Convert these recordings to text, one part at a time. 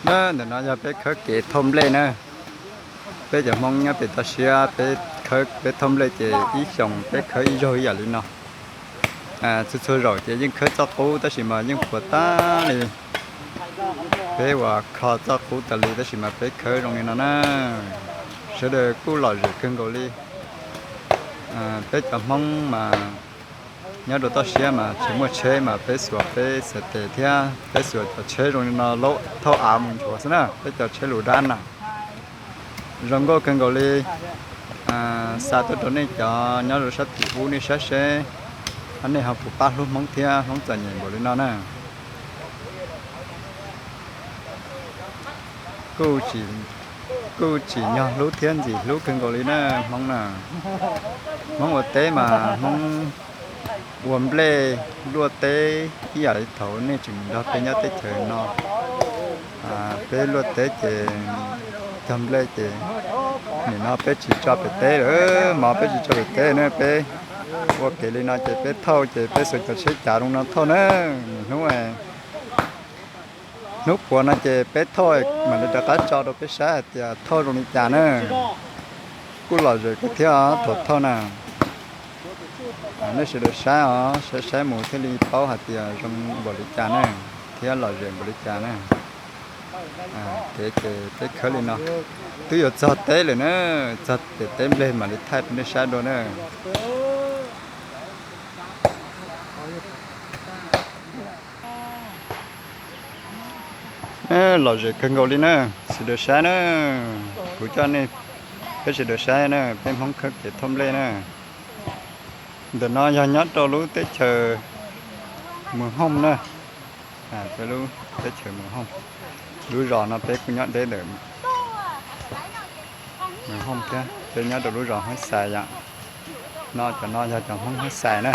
Na, ntawm no yog peb khawb kev thauj nplej na. Peb cov Hmoob nyob pem toj siab peb khawb, peb thauj nplej ces ib xyoos peb khawb ib zaug ib yam li no. Txhua txhua zaum ces yeej khawb txoj qub tab sis mas yeej puas tag li. Peb uas kho txoj qub tas li tab sis mas peb khawb zoo li no na. Sawv daws kuj lom zem kawg nkaus li. Peb cov Hmoob mas nyob rau toj siab mas tsis muaj tsheb mas peb xuas peb xav tes thiab peb xuas cov tsheb zoo li no laub thauj av mus nchuav xwb na, peb cov tsheb lus dab na. Zoo nkauj kawg nkaus li. Xa tuaj rau nej cov nyob rau sab tim ub nej saib seb nej ho puas pab hlub Hmoob thiab Hmoob txom nyem npaum li no na. Kuj tsim nyog hlub thiab ntxim hlub kawg nkaus li na Hmoob na. Hmoob ua teb mas Hmoob ua nplej luaj teb ib yam li thaum nej tseem nrog peb nyob teb chaws no. Peb luaj teb ces cog nplej ces nim no peb tsis tso pem teb lawm, hmo peb tsis tso pem teb na, peb ua kev li no ces peb thauj ces peb xuas cov tsheb cav zoo no thauj na. Hnub, hnub puav no ces peb thauj mam li rov qab tso rau peb saib hais tias thauj zoo li cas na. Kuj lom zem kawg thiab thaum thauj na. Nej sawv daws saib os, saib saib mus thiaj li paub hais tias zoo npaum li cas na, thiab lom zem npaum li cas na. Kev ces peb khawb li no, twb yuav txog teb lawm na, txog pem teb nplej mam li thaij rau nej saib dua na. Lom zem kawg nkaus li na, sawv daws saib na. Kuv coj nej peb sawv daws saib na, peb Hmoob khawb kev thauj nplej na. Ntawm no yog nyob rau lub teb chaws Mus Hooj na, peb lub teb chaws Mus Hooj. Lub zos no peb kuj nyob deb ntawm Mus Hooj thiab, peb nyob rau lub zos Hoob Xais yom. No cov no yog cov Hmoob Hoob Xais na.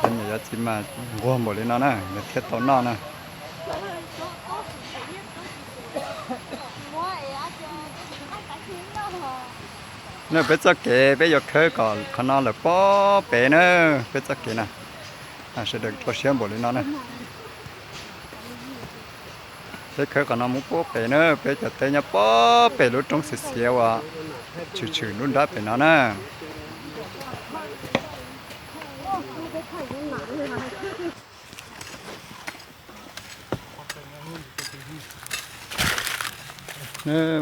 Cov niam cov txiv mas nquag npaum li no na, nws thiaj tau noj na. Na peb txoj kev peb yuav khawb kom qhov no lawm pob pem na, peb txoj kev na. Sawv daws rau siab npaum li no na. Peb khawb qhov no mus pob pem na, peb cov teb nyob pob pem lub roob xiav xiav uas tshwm tshwm nruab nrab pem no na.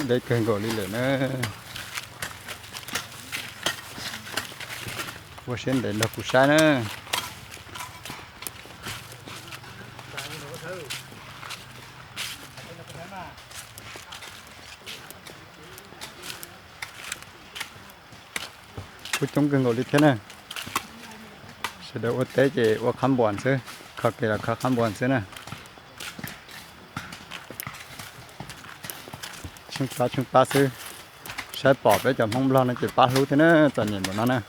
Deb kawg nkaus li lawm na. Ua siab ntev nrog kuv saib na. Kuj coob kawg nkaus li thiab na. Sawv daws ua teb ces ua qhab npuas xwb, kho kev los kho qhab npuas xwb na. Tsheej pab tsheej pab xwb, saib pom peb cov Hmoob Nplog no ces pab hlub thiab na, txom nyem npaum no na.